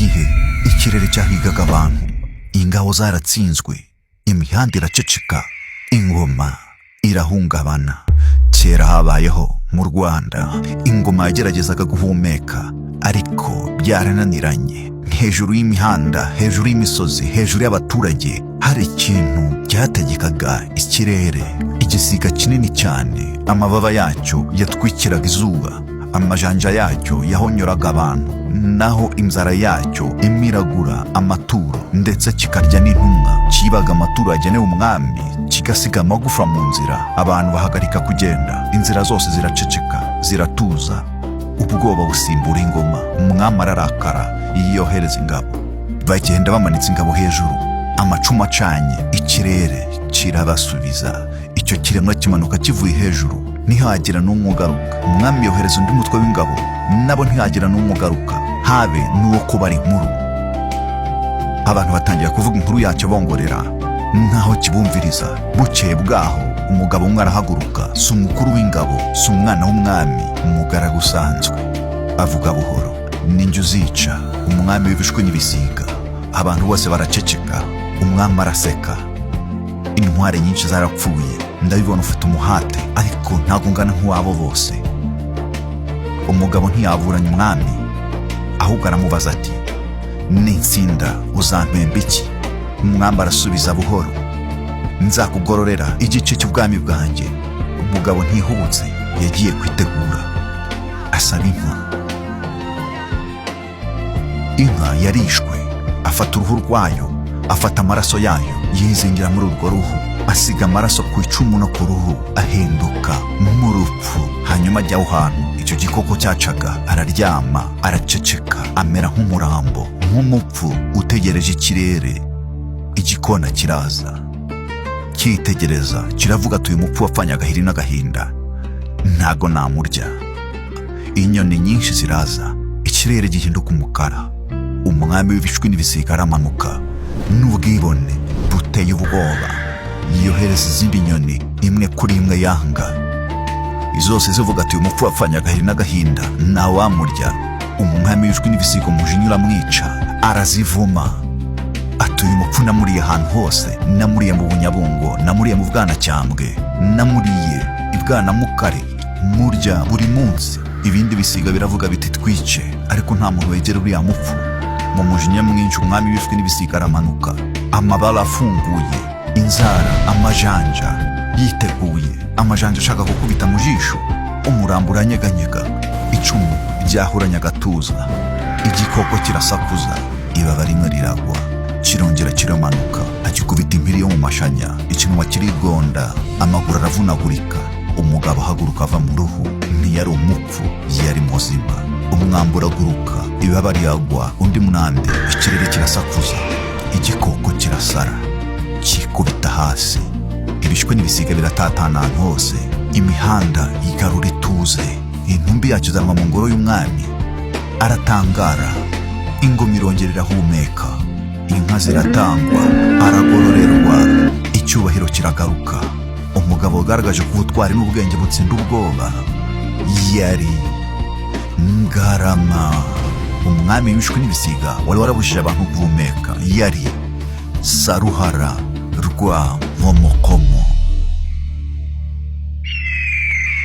Gihe ikirere cyahigaga abantu, ingabo zaratsinzwe, imihanda iraceceka, ingoma irahungabana. Kera habayeho mu Rwanda ingoma yageragezaga guhumeka, ariko byarananiranye. Hejuru y'imihanda, hejuru y'imisozi, hejuru y'abaturage, hari ikintu cyategekaga ikirere, igisiga kinini cyane. Amababa yacyo yatwikiraga izuba, amajanja yacyo yahonyoraga abantu, naho inzara yacyo imiragura amaturo, ndetse kikarya n'intumwa. Kibaga amaturo yagenewe umwami, kigasiga amagufa mu nzira. Abantu bahagarika kugenda, inzira zose ziraceceka, ziratuza. Ubwoba busimbura ingoma. Umwami ararakara, yohereza ingabo. Bagenda bamanitse ingabo hejuru, amacumu acanye. Ikirere kirabasubiza. Icyo kiremwa kimanuka kivuye hejuru, ntihagira n'umwe ugaruka. Umwami yohereza undi mutwe w'ingabo, nabo ntihagira n'umwe ugaruka, habe n'uwo kubara inkuru. Abantu batangira kuvuga inkuru yacyo bongorera nkaho kibumviriza. Bukeye bwaho umugabo umwe arahaguruka. Si umukuru w'ingabo, si umwana w'umwami, umugaragu usanzwe. Avuga buhoro: "Ninjye uzica umwami w'ibishwi n'ibisiga." Abantu bose baraceceka. Umwami araseka: "Intwari nyinshi zarapfuye, ndabibona ufite umuhate, ariko ntabwo ungana nk'uwabo bose." Umugabo ntiyaburanya umwami, ahubwo aramubaza ati: "Nitsinda uzampemba iki?" Umwami arasubiza buhoro: "Nzakugororera igice cy'ubwami bwanjye." Umugabo ntihubutse, yagiye kwitegura, asaba inka. Inka yarishwe, afata uruhu rwayo, afata amaraso yayo, yizingira muri urwo ruhu, asiga amaraso ku icumu no ku ruhu, ahinduka nk'urupfu. Hanyuma ajya aho hantu icyo gikoko cyacaga, araryama, araceceka, amera nk'umurambo, nk'umupfu utegereje ikirere. Igikona kiraza, cyitegereza, kiravuga ati: "Uyu mupfu wapfanye agahiri n'agahinda, ntago namurya." Inyoni nyinshi ziraza, ikirere gihinduka umukara. Umwami w'ibishwi n'ibisiga aramanuka n'ubwibone buteye ubwoba. Yohereza izindi nyoni, imwe kuri imwe yanga. Zose zivuga ati: "Uyu mupfu wapfanye agahiri n'agahinda, ntawamurya." Umwami w'ibishwi n'ibisiga umujinya uramwica, arazivuma ati: "Uyu mupfu namuriye ahantu hose, namuriye mu Bunyabungo, namuriye mu Bwanacyambwe, namuriye i Bwanamukari, murya buri munsi." Ibindi bisiga biravuga biti: "Twice, ariko nta muntu wegera uriya mupfu." Mu mujinya mwinshi umwami w'ibishwi n'ibisiga aramanuka, amabara afunguye, inzara, amajanja yiteguye, amajanja ashaka gukubita mu jisho. Umurambo uranyeganyega, icumu ryahuranye agatuza. Igikoko kirasakuza, ibaba rimwe riragwa, kirongera kiramanuka, agikubita impiri yo mu mashanya, ikinwa kirigonda, amaguru aravunagurika. Umugabo ahaguruka ava mu ruhu. Ntiyari umupfu, yari muzima. Umwambi uraguruka, ibaba riragwa, undi mwambi, ikirere kirasakuza, igikoko kirasara, kikubita hasi. Ibishwi n'ibisiga biratatana ahantu hose, imihanda igarura ituze. Intumbi yacyo izanwa mu ngoro y'umwami, aratangara. Ingoma irongera irahumeka, inka ziratangwa, aragororerwa, icyubahiro kiragaruka. Umugabo wagaragaje ko ubutwari n'ubwenge butsinda ubwoba yari Ngarama. Umwami w'ibishwi n'ibisiga wari warabujije abantu guhumeka yari Saruhara rwa Nkomokomo.